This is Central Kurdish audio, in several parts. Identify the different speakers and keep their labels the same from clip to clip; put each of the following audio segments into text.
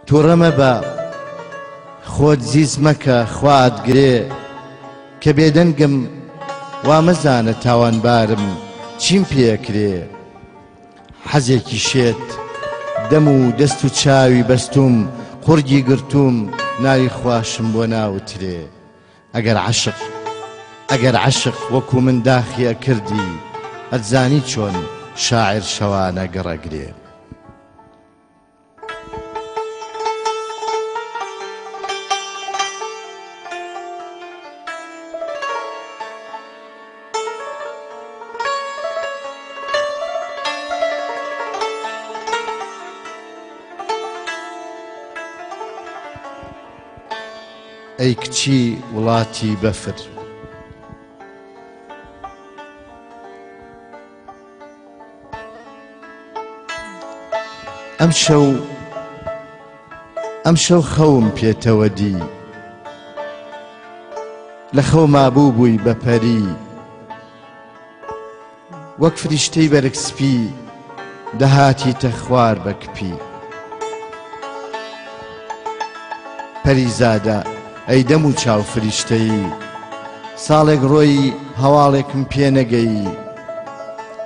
Speaker 1: توڕە مەبە خۆت زیز مەکە خوا ئەتگرێ کە بێدەنگم وا مەزانە تاوانبارم چیم پێ ئەکرێ حەزێکی شێت دەم و دەست و چاوی بەستوم قوڕگی گرتوم ناوی خواشم بۆ ناوترێ ئەگەر عەشق ئەگەر عەشق وەکو من داخی ئەکردی ئەتزانی چۆن شاعیر شەوانە گڕەگرێ. ئەی کچی وڵاتی بەفر. ئەمشەو ئەمشەو خەوم پێتەوە دی لە خەوما بووبووی بە پەری وەک فریشتەی بەرگ سپی دەهاتیتە خوار بە کپی. پەریزادە ئەی دەم و چاو فریشتەیی ساڵێک ڕۆیی هەواڵێکم پێ نەگەیی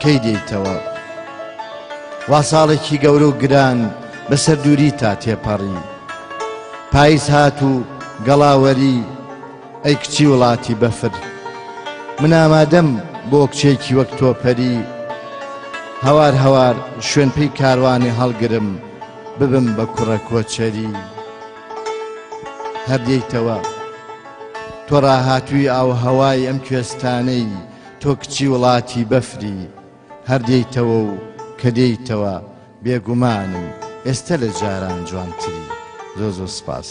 Speaker 1: کەی دێیتەوە؟ وا ساڵێکی گەورە و گران بەسەر دووریتا تێپەڕی پایز هات و گەڵاوەری ئەی کچی وڵاتی بەفر من ئامادەم بۆ کچێکی وەک تۆ پەری هەوار هەوار شوێن پێی کاروانی هەڵگرم ببم بە کوڕە کۆچەری هەر دێیتەوە تۆ ڕاهاتووی ئاوهەوای ئەم کوێستانەی تۆ کچی وڵاتی بەفری هەر دێیتەوە و کە دێیتەوە بێگومانم ئێستە لە جاران جوانتری زۆر زۆر سپاس.